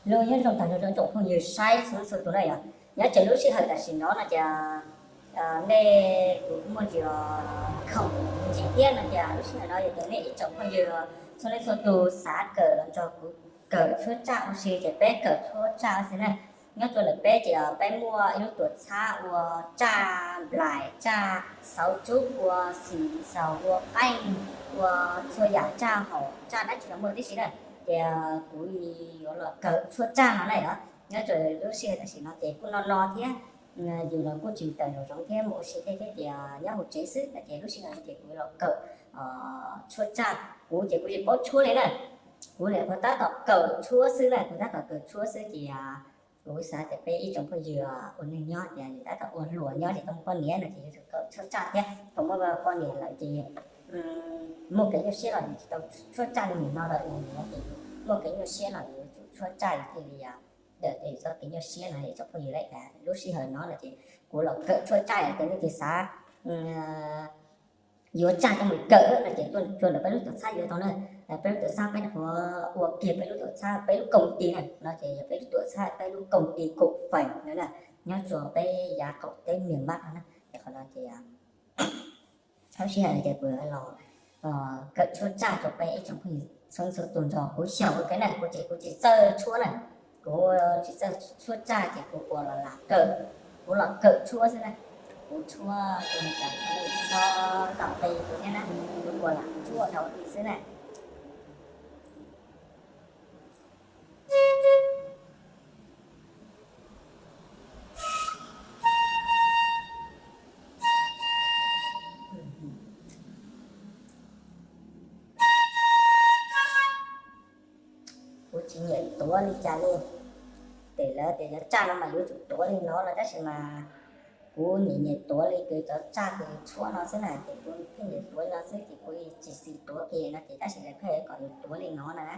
Lub nyob zoo tag nrho rau tsoom phooj ywg saib txhua txhua tus na yom. Nyob rau lub sij hawm tam sim no no ces nej kuv muaj ntsis khoom ntsis thiab no ces lub sij hawm no yog tias nej ib tsoom phooj ywg txhua leej txhua tus xav kawm los nrog kuv kawm tshuab tsaj ua si ces peb kawm tshuab tsaj ua si na. Nyob rau ntawm peb ces peb muaj ib lub tuam txhab ua tsaj nplais, tsaj xauv tsub, ua xim xaus, ua qeej, ua txhua yam tsaj hom tsaj dab tsi los muaj tib si na. Ces kuv yuav los kawm tshuab tsaj no na yom. Nyob rau lub sij hawm tam sim no ces kuj no no thiab, yus los kuj tsis tawm nraum zoov thiab mus ua si thiab thiab ces nyob hauv tsev xwb no ces lub sij hawm no ces kuv los kawm tshuab tsaj. Kuv ces kuv tsis paub tshuab li na, kuv lam kuv tab tom kawm tshuab xwb na, kuv tab tom kawm tshuab xwb ces kuv xav tias peb ib tsoom phooj ywg ua neej nyob tias yus tab tom ua hluas nyob ces tau muaj poj niam no ces yuav tsum kawm tshuab tsaj thiab, thaum muaj poj niam lawm ces muaj kev nyuaj siab los yus tsis tau tshuab tsaj li nim no lawm, nim no ces muaj kev nyuaj siab los yus yuav tsum tshuab tsaj yus thiaj li ntawm txoj kev nyuaj siab no ib tsoom phooj ywg lauj. Lub sij hawm no no ces kuv los kawm tshuab tsaj ces nej tig xav yuav tsaj coj mus kawm no ces tuaj rau ntawm peb lub tuam txhab yuav tau na. Peb lub tuam txhab peb nyuam qhuav ua kiag peb lub tuam txhab peb lub koom ti na no ces yog peb lub tuam txhab peb lub koom ti kaum feem no na, nyob rau peb yav qaum teb miaj mab no na. Ces qhov no ces lub sij hawm no ces kuv los kawm tshuab tsaj rau peb ib tsoom phooj ywg txhua txhua tus nrog kuv xyaum ua ke na. Kuv ces kuv tsis txawj tshuab na, kuv tsis txawj tshuab tsaj ces kuv ua los lam kawm, kuv los kawm tshuab xwb na. Kuv tshuab rau nws tas txhob tom qi kuv thiab na, kuv ua lam tshuab dhau li xwb na. Kuv tsis nyiam tuav li cas li. Tej lawv tias cov tsaj no mas yuav tsum tuav li no no tab sis mas kuv nyiam nyiam tuav li kws cov tsaj kws tshuab no xwb na ces kuv thiaj nyiam tuav li no xwb ces kuv tsis xis tuav kiag no ces tab sis lawv pheej kom yus tuav li no na.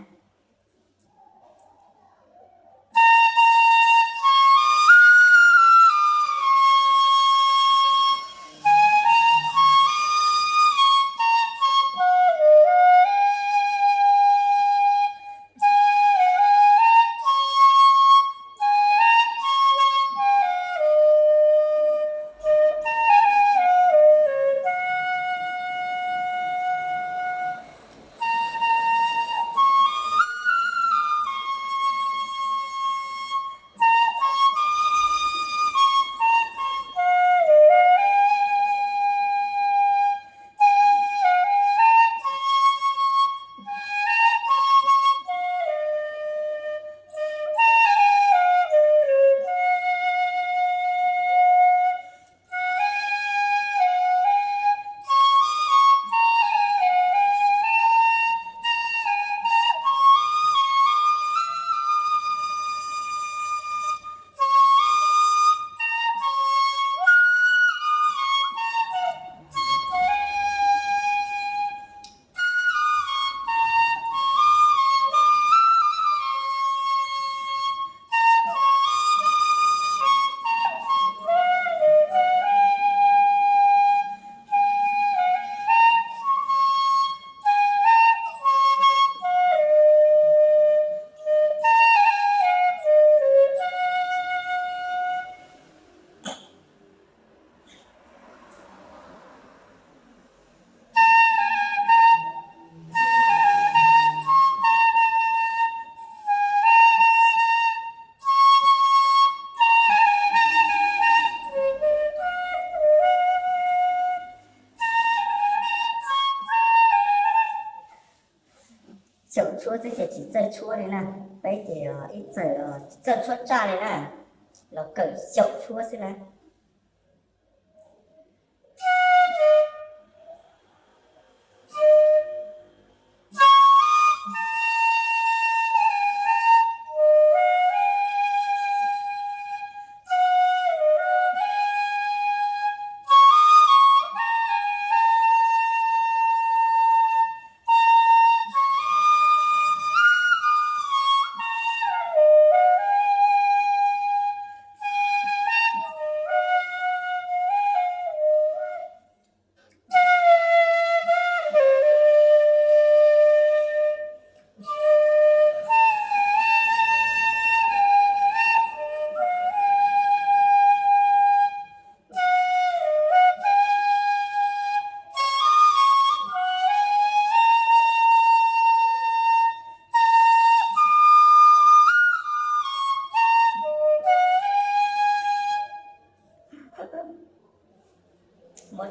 Xyaum tshuab xwb ces tsis txawj tshuab li na. Peb ces ib txawm tsis txawj tshuab tsaj li na, los kawm xyaum tshuab xwb na.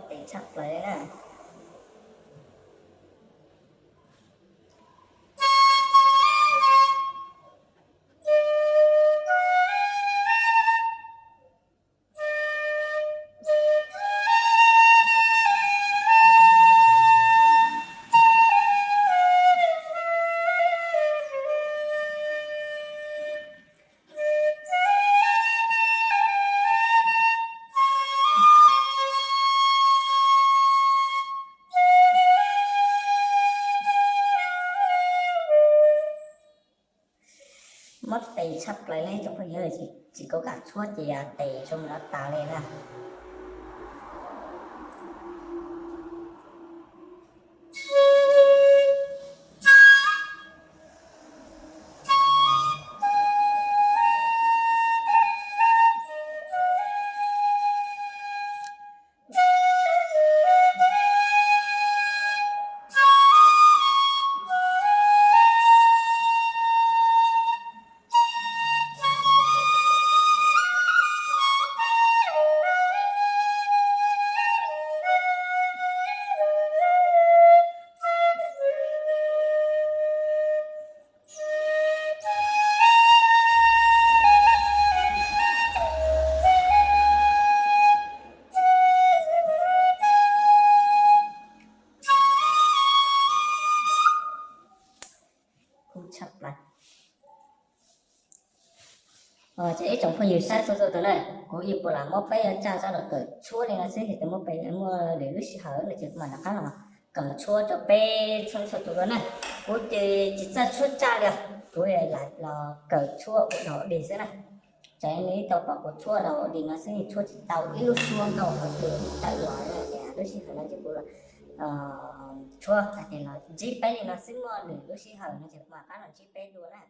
Tes tshaj plaws li na. Mob tes tshaj plaws li tsoom phooj ywg, tsis kam tshuab ces tes zoo no tas li na. Kuv tshaj plaws. Ces ib tsoom phooj ywg saib txhua txhua tus na, kuv yeej puas lam muab peb tsaj rau los kawm tshuab li no xwb, ces muab peb muaj lwm lub sij hawm no ces kuv mam rov qab los kawm tshuab rau peb txhua txhua tus dua na. Kuv ces tsis txawj tshuab tsaj li os, kuv lam los kawm tshuab ua dog dig xwb na. Tsam nej tau pom kuv tshuab dog dig no xwb, tshuab tsis tau ib lub suab nkauj hauv tus tawm los na, ces lub sij hawm no ces kuv tshuab hais tias los ntsib peb li no xwb, muaj lwm lub sij hawm no ces kuv mam rov qab los ntsib peb dua na.